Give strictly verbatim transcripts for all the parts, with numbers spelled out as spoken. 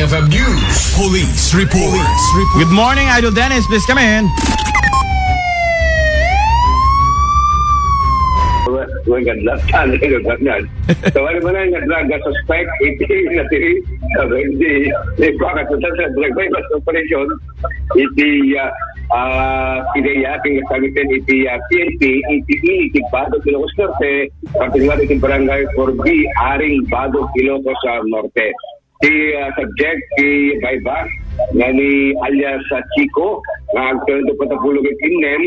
F M News. Police report. Good morning, Idol Dennis. Please come in. Well, well, good luck. Ano yung ganyan? So, ano ba na yung naglaga suspect? Iti, iti, sabi, hindi, hindi pa katutan sa drug buy-bust operation. Iti, ah, ah, iti, ah, iti, iti, iti, iti, iti, Bado, Ilocos Norte, particular iti Barangay four B, Aring Bado, Ilocos, ah, Norte. Ti, ah, subject ti buy-bust nga ni alias, ah, Chico, nga agtulnog ti patapulog iti innem,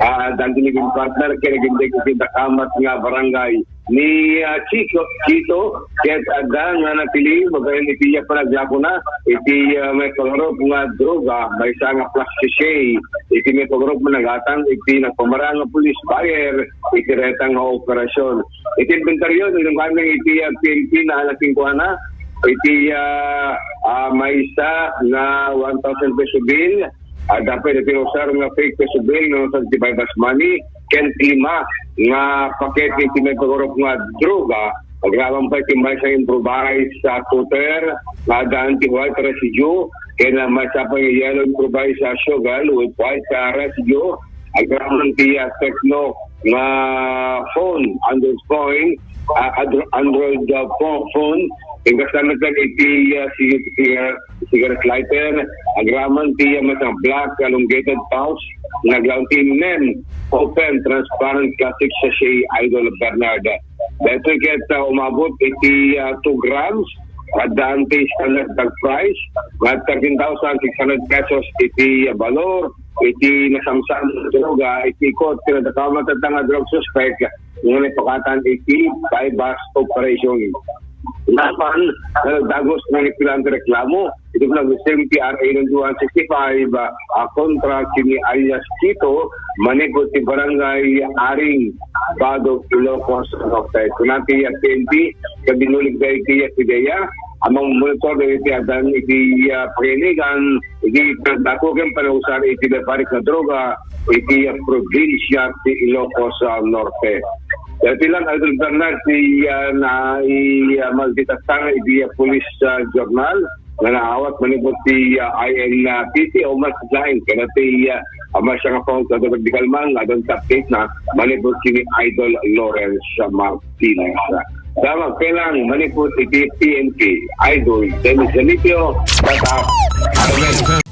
ah, dagiti naging partner ken naging iti dakamat nga barangay ni, ah, Chico, Chito, ket adda nga napili babaen iti iya panaglakona iti, ah, maipangarup nga droga, maysa nga plasticine, iti maipangarup nga nagatang iti nagpamarang nga police buyer iti reta nga operasyon. Iti inventaryo, nilungkanen iti, ah, P N P na alas singko na, iti, ah, ah, maysa nga one thousand peso bill, ah, dapat iti usar nga fake peso bill nga usar ti buy-bust money, ken lima nga paket iti maipangarup nga droga, agraman pay ti maysa nga improvised, ah, cutter, nga addaan ti white residue, ken, ah, maysa pay nga yellow improvised, ah, shovel with white, ah, residue, agraman ti, ah, Tecno nga phone, Android phone, ah, Andro-, Android, ah, pho-, phone, ken kasla met iti, ah, si-, si-, ah, cigarette lighter, agraman ti, ah, maysa nga black elongated pouch, nga agraman ti innem open transparent plastic sachet, Idol Bernard. Daytoy ket, ah, umabot iti, ah, two grams, addaan ti standard bag price, nga thirteen thousand six hundred pesos iti, ah, balor, iti nasamsam nga droga, iti ikot ken nadakamat nga drug suspect, nga naipakatan iti buy-bust operation. Napan, nagdagos nga nagpilan ti reklamo, iti nag-M P R A number one sixty-five, ah, kontra kini alias Chito, manipud ti barangay Aring, Bado, Ilocos Norte. Kuna ti P N P, kabinulig da iti F I D A, amang monitor da iti adan iti, ah, pakinigan, iti pagdako ken panausar iti naparit nga droga, iti, ah, probinsya ti Ilocos, ah, Norte. Dati lang, Idol Bernard, ti, ah, na, i, ah, magditaktang iti, ah, police, ah, journal, nga naawat manipud ti, ah, I N P T o mas lain, kaya ti, ah, mas nga pang sa dapat di kalman, nga adang update na manipud kini Idol Lawrence Martinez. Damag kailang manipud iti P N P, Idol Dennis Zalipio, Tatak, Arnel.